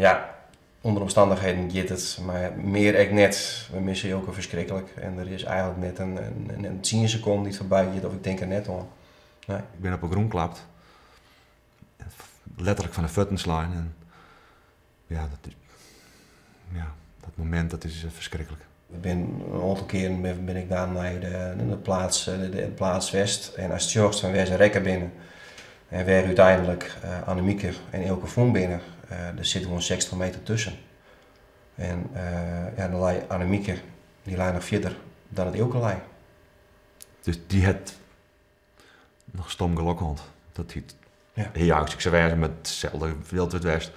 Ja, ûnder omstannichheden giet it, mar mear ek net. We misse Eelke ferskriklik en der is eigentlik net in tsien sekonden dy't foarby giet of ik tink der net oan. Nee. Ik bin op 'e grûn klapt. Letterlik fan 'e fuotten slein en ja, dat is, ja, dat momint dat is ferskriklik. Ik bin in oantal kearen bin ik dan nei de plaats, de plaats west en ast sjochst fan wêr't se rekke binne en wêr úteinlik Annemieke en Eelke fûn binne, der sit gewoan 60 meter tusken. En ja, dan lei Annemieke, dy lei noch fierder dan dat Eelke lei. Dus dy hat noch stom gelok hân. Dat hy ja, ik sil wêze met itselde wild west.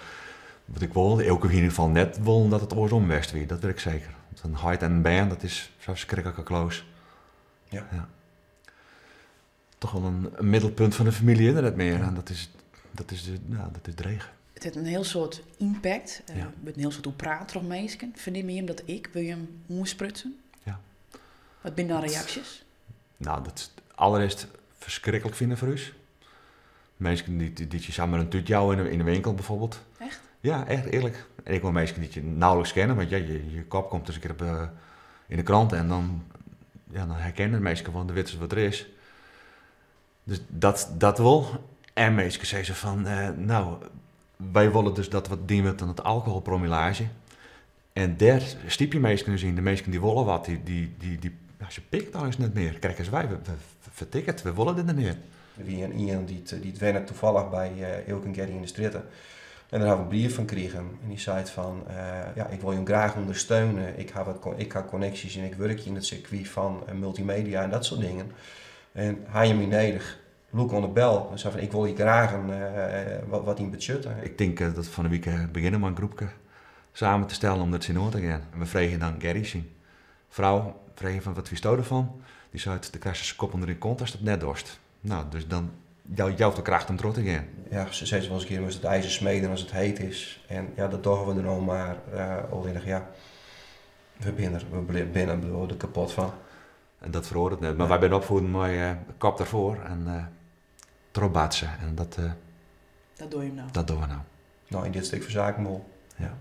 Wat ik wol, Eelke hie yn ieder gefal net wollen dat it oarsom west wie, dat wit ik seker. Want in heit en in bern, dat is sa ferskriklik close. Ja. Toch wol in middelpunt fan de famylje is der net mear. En dat is, ja, dat is dreech. It hat in hiel soad impact. Der wurdt in hiel soad oer praat troch minsken. Fernimme jim dat ek? Wurde jim oansprutsen? Ja. Wat binne dan reaksjes? Nou, dat is allereerst ferskriklik fine foar ús. Minsken dy't je samar in tút jouwe yn de winkel bijvoorbeeld. Echt? Ja, echt earlik. En ek wol minsken dy't je nauwelijks kenne, want ja, je kop komt ris in kear yn de krant en dan, ja, dan herkenne minsken wol, dan witte se wat der is. Dus dat wol. En minsken sizze fan, nou, wy wolle dus dat wat dien wurdt oan it alkoholpromillage. En dêr stypje minsken dus yn. De minsken dy wolle wat, dy, ja, se pikke dan eens net mear. Krekt as wy, we fertikke it, we wolle dit net mear. Der wie in ien dy't wenne toevallig by Eelke en Gerrie yn de strjitte. En dêr ha we in brief fan krigen. En dy seit fan, ja, ik wol jim graach ûndersteune. Ik ha konneksjes en ik wurkje yn it sirkwy fan multimedia en dat soart dingen. En ha jim my nedich, lûk oan de bel. En sei fan, ik wol hjir graach wat yn betsjutte. Ik tink dat we fan 'e wike begjinne mei in groepke samen te stellen om der tsjinoan te gean. En we freegje dan Gerrie syn frou, freegje fan wat fynsto derfan? Dy seit, do krijst in skop ûnder dyn kont ast it net dochst. Nou, dus dan jout de kracht om troch te gean. Ja, se sizze wol ris in kear, moatst it ijzer smeden as it heet is. En ja, dat dogge we der no mar. Allinnich ja, we binne der kapot fan. En dat feroaret net. Mar wy binne opfied mei kop derfoar en trochbatse. En dat, Dat dogge jim no? Dat dogge we no. No, yn dit stik fan saken wol. Ja,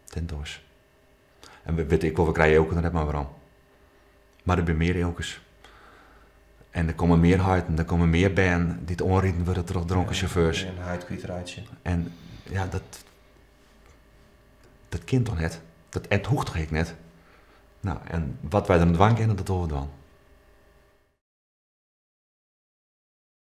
ten doas. En we witte ek wol, we krije Eelke der net mar werom. Mar der binne mear Eelkes. En der komme mear heiten, der komme mear bern dy't oanriden wurde troch dronken sjauffeurs. En heit kwytreitsje. En ja, dat kin toch net? Dat, het hoecht toch ek net? Nou, en wat wy der dwaan kinne, dat dogge we dwaan.